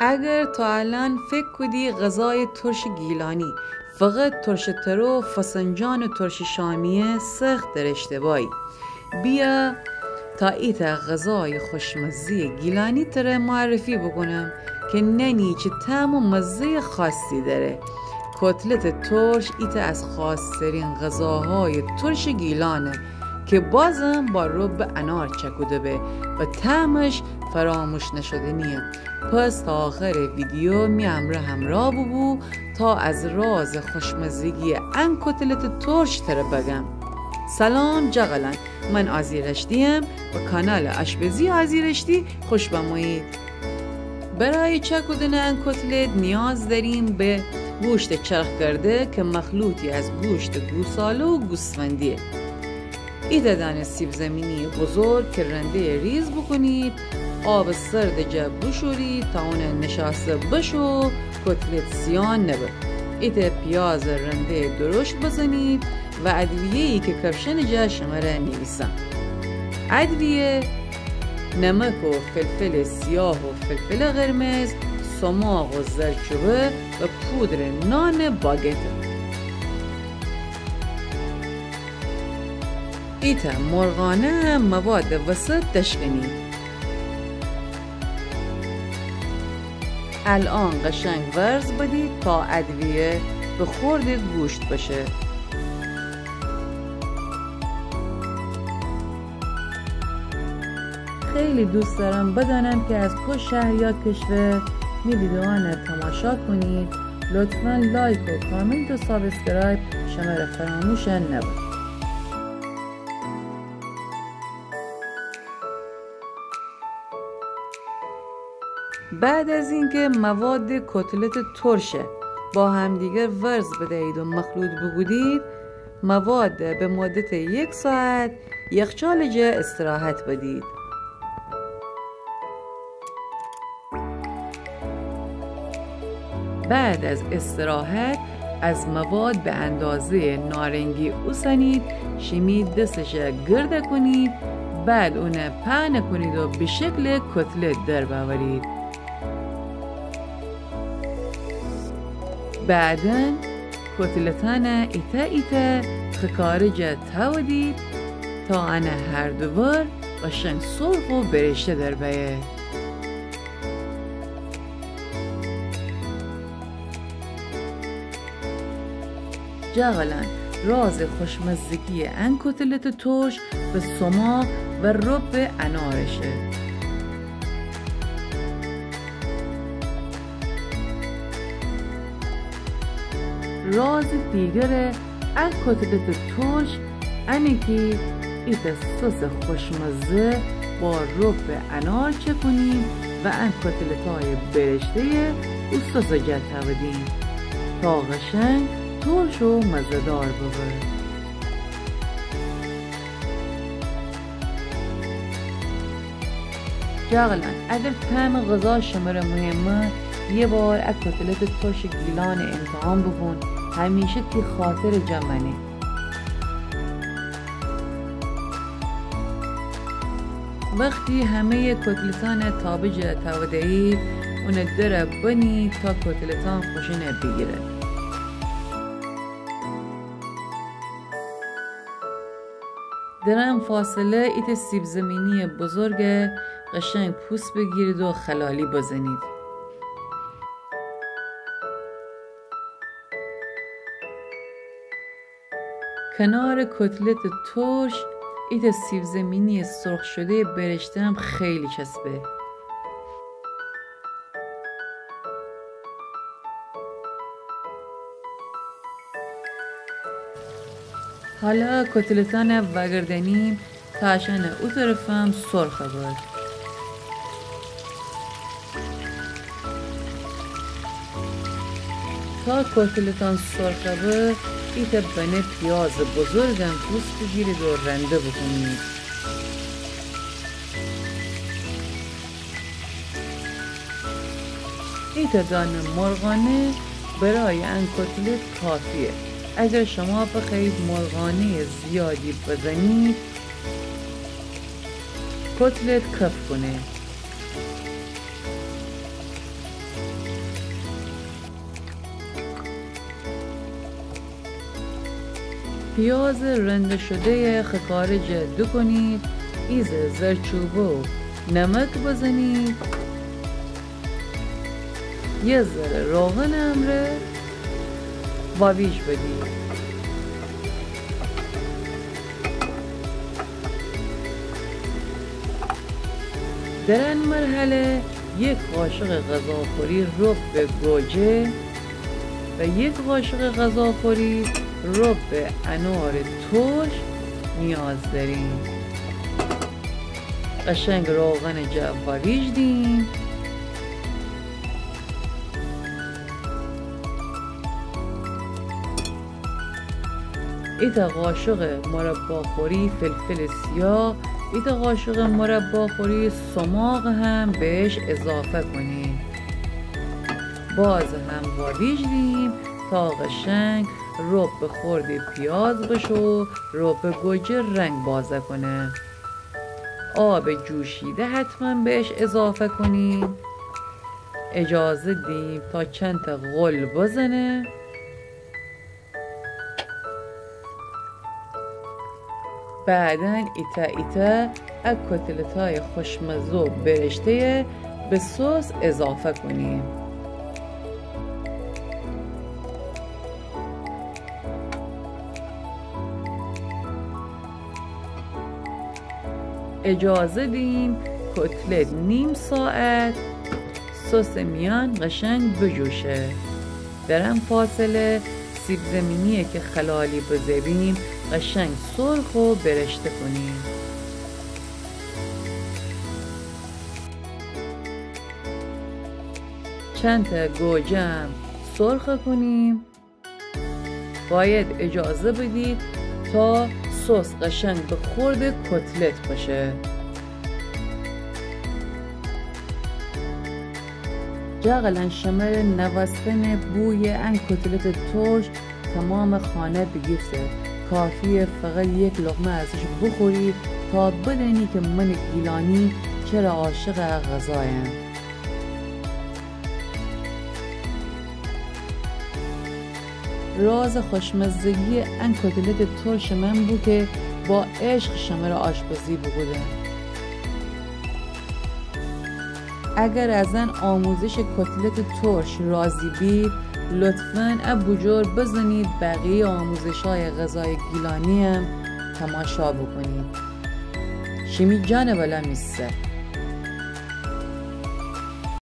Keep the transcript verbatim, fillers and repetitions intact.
اگر تا الأن فکر کودی غذای ترش گیلانی فقط ترش تره و فسنجان و ترش شامیه، سخت در اشتباهی. بیا تا ایتأ غذای خوشمزهٔ گیلانی تره معرفی بوکونم که ننی چه طعم و مزهٔ خاصی دأره. کتلت ترش ایتأ از خاص‌ترین غذاهای ترش گیلانه که بازم با رب انار چکوده به و طعمش فراموش نشدنیه. پس تا آخر ویدیو می امرأ همرأ بوبو تا از راز خوشمزگی ان کتلت ترش تره بگم. سلام جغلان، من آزی رشتیم و کانال آشپزی آزی رشتی خوش بمویید. برای چکودن ان کتلت نیاز دأریم به گوشت چرخ کرده که مخلوطی از گوشت گوساله و گوسفندیه. ایتأ دانه سیب‌زمینی بزرگ که رنده‌یه ریز بوکونید، آب سرد جا بوشورید تا اونه نشاسته بشه و کتلت سیاه نبه. ایتأ پیاز رنده درشت بزنید و ادویه‌یی که کفشأنٚ جا شمره نیویسم. ادویه نمک و فلفل سیاه و فلفل قرمز، سماق و زردچوبه و پودر نان باگت. ایتأ مرغانه مواد وسط دشکنید. الأن قشنگ ورز بدید تا ادویه به خورد گوشت بشه. خیلی دوست دارم بدانم که از کو شهر یا کشور می ویدیوانه تماشا کنید. لطفاً لایک و کامنت و سابسکرایب شمره فراموش نبه. بعد از اینکه مواد کتلت ترشه با همدیگر ورز بدهید و مخلوط بوکودید، مواد به مدت یک ساعت یخچال جا استراحت بدید. بعد از استراحت، از مواد به اندازهٔ نارنگی اوسنید، شیمی دستش گرد کنید، بعد اونه پهن کنید و به شکل کتلت در بأورید. بعداً کتلتانه ایتأ ایتأ خکاره جا تاودید تا انه هر دو ور قشنگ سرخ و برشته در بأیه. جغلان، راز خوشمزگی ان کتلت ترش به سماق و رب انارشه. راز دیگر ان کتلت ترش انه کی ایتأ سس خوشمزه با رب انار چکونیم و ان کتلتای برشته‌یه او سس جا تاودیم تا قشنگ ترش و مزه‌دار ببه. جغلان، اگر طعم غذا شمره مهمه، یه بار ا کتلت ترش گیلانه امتحان بوکون، همیشه تی خاطر جا مانه. وختی همه‌یٚ کتلتأنٚ تابٚ جا تاوده‌یید، اونٚ درَ بنید تا کتلتأن خوشأنَ بیگیره. در ان فاصله ایتأ سیب‌زمینیٚ بزرگَ قشنگ پوست بیگیرید و خلالی بزنید. کنارٚ کتلتٚ ترش ایتأ سیب‌زمینیٚ سرخ شده‌یٚ برشته هم خیلی چسبه. حالا کتلتأنَ وأگردأنیم تا اشأنٚ او طرفم سرخَ بد. تا کتلتأن سرخَ به، ایتأ بنه پیازٚ بزرگم پوست بیگیرید و رنده بوکونید. ایتأ دانه مرغانه برای ان کتلت کافیه. اگر شما بخوأیید مرغانه‌یٚ زیادی بزنید، کتلت کف کونه. پیاز رنده شده‌یه خکاره جه دوکونید، ایزه زرچوبه و نمک بزنید. یه ذره روغن امره واویج بدید. در ان مرحله یک قاشق غذاخوری رب گوجه و یک قاشق غذاخوری رب انار ترش نیاز داریم. قشنگ روغن جه واویج دیم. ایتا قاشق مرباخوری فلفل سیاه، ایتا قاشق مرباخوری سماق هم بهش اضافه کنیم. باز هم واویج دیم تا قشنگ رب خورد پیاز بشه و رب گوجه رنگ بازه کنه. آب جوشیده حتما بهش اضافه کنیم. اجازه دیم تا چند تا غل بزنه. بعدا ایتا ایتا ا کتلتای خوشمزه و برشته‌یه به سس اضافه کنیم. اجازه دیم کتلت نیم ساعت سس میان قشنگ بجوشه. در ان فاصله سیب زمینی‌یه که خلالی بزه بیم قشنگ سرخ و برشته کنیم. چند تا گوجه هم سرخ کنیم. باید اجازه بدید تا سس قشنگ به خورد کتلت بشه. جغلان شمره نوستن بوی ان کتلت ترش تمام خانه بیگیفته. کافیه فقط یک لقمه ازش بخوری تا بدانی که من گیلانی چره عاشق ا غذایم. راز خوشمزگی ان کتلت ترش من بو که با عشق شمره آشپزی بوکودم. اگر از ان آموزش کتلت ترش راضی بید، لطفا ا بوجور بزنید بقیه آموزش‌های غذای گیلانیم تماشا بوکونید. شیمی جان بلا می سر.